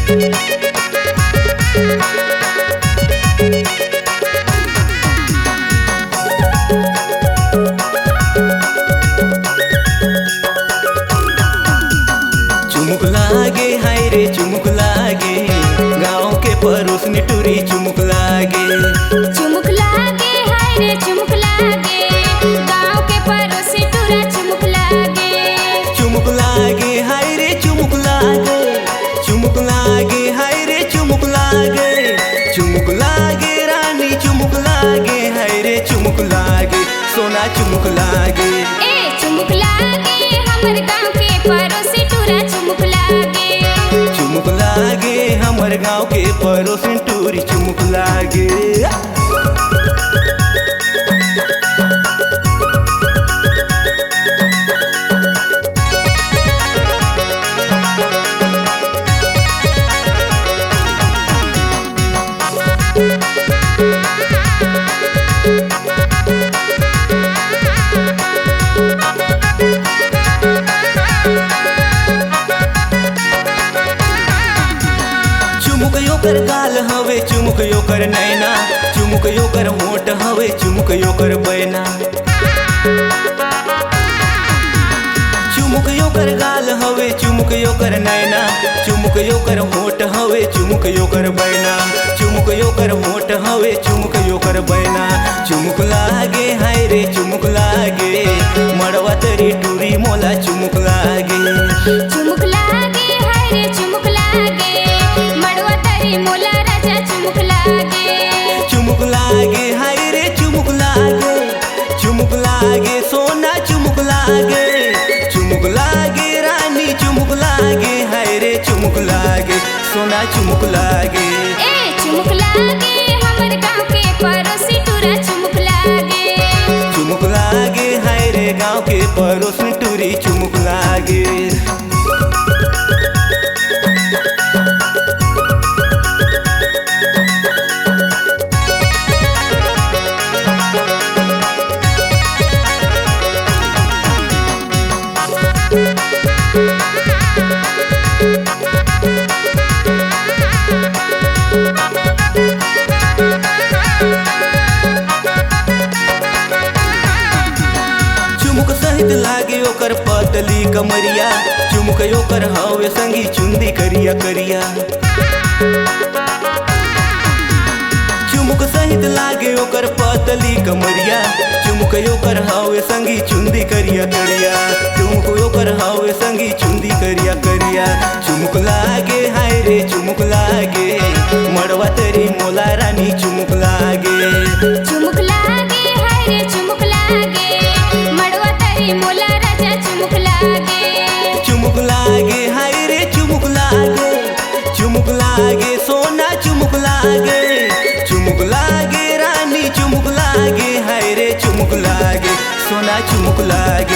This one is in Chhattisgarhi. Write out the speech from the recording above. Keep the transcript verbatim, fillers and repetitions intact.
चुमुक लागे, हाय रे चुमुक लागे, गाँव के परोसनी टूरी चुमुक लागे। चुमुक लागे, हाय रे चुमुक लागे, गाँव के परोसनी टूरा चुमुक लागे। चुमुक लागे, हाय रे चुमुक लागे, चुमुक लागे, हाय रे चुमुक लागे। चुमुक लागे रानी चुमुक लागे, हाय रे चुमुक लागे, सोना चुमुक लागे। ए चुमुक लागे हमर गाँव के परोसी टूरा चुमुक लागे। चुमुक लागे हमर गाँव के परोसी टूरी चुमुक लागे। चुमुक ओकर गाल हवे, चुमुक ओकर नैना, चुमुक ओकर होंठ हवे, चुमुक ओकर बैना। चुमुक ओकर गाल हवे, चुमुक ओकर नैना, चुमुक ओकर होंठ हवे, चुमुक ओकर बैना। चुमुक ओकर होंठ हवे, चुमुक ओकर बैना। चुमुक लागे, हाय रे चुमुक लागे, मड़वा तरी टूरी मोला चुमुक लागे। चुमुक लागे, हाय रे चुमुक लागे, मड़वा तरी मोला राजा चुमुक लागे। चुमुक लागे, हाय रे चुमुक लागे, चुमुक लागे सोना चुमुक लागे। चुमुक लागे रानी चुमुक लागे, हाय रे चुमुक लागे, सोना चुमुक लागे। ए चुमुक लागे हमर गाँव के परोसी टूरा चुमुक लागे। चुमुक लागे, हाय रे गाँव के परोसी टूरी चुमुक लागे। चुमुक सहित लागे ओकर पतली कमरिया, चुमुक ओकर हवे संगी चुंदी करिया करिया। चुमुक सहित लागे ओकर पतली कमरिया, चुमुक ओकर हवे संगी चुंदी करिया करिया। चुमुक ओकर हवे संगी चुंदी करिया करिया। चुमुक लागे, हाय रे चुमुक लागे, मड़वा तरी मोला रानी चुमुक लागे। चुमुक लागे, हाय रे चुमुक लागे, मड़वा तरी मोला राजा चुमुक लागे। चुमुक लागे, हाय रे चुमुक लागे, चुमुक लागे सोना चुमुक लागे। चुमुक लागे रानी चुमुक लागे, हाय रे चुमुक लागे, सोना चुमुक लागे।